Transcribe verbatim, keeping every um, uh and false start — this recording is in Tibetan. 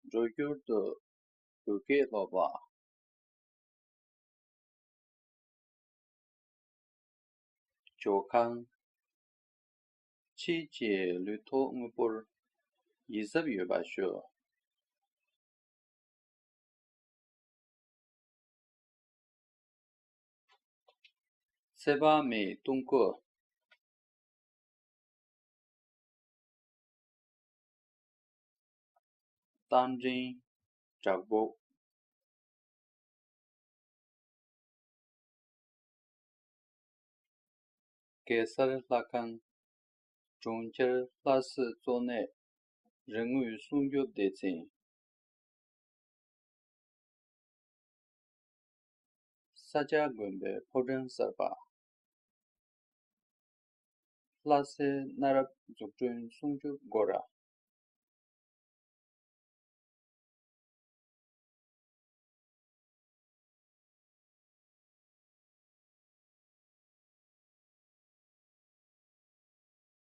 འགྲོ་རྒྱུར་དུ་བོད་སྐད་སློབ་པ། ཇོ་ཁང་། ཕྱིས་ཀྱི་ལུས་ཐོག་དངོས་པོར་ཡིད་གཟབ་ཡོད་པ་ཞུ། ཚེ་དཔག་མེད་སྟོང་སྐུ། རྟ་མགྲིན་བྲག་ཕུག། གེ་སར་ལྷ་ཁང་། གྲོང་ཁྱེར་ལྷ་སའི་གཙོ་གནད་རིག་དངོས་སྲུང་སྐྱོབ་སྡེ་ཚན། ས་སྐྱ་དགོན་པའི་ཕོ་བྲང་གསར་པ། ལྷ་སའི་གནའ་རབས་འཛུགས་སྐྲུན་སྲུང་སྐྱོབ་སྒོ་ར།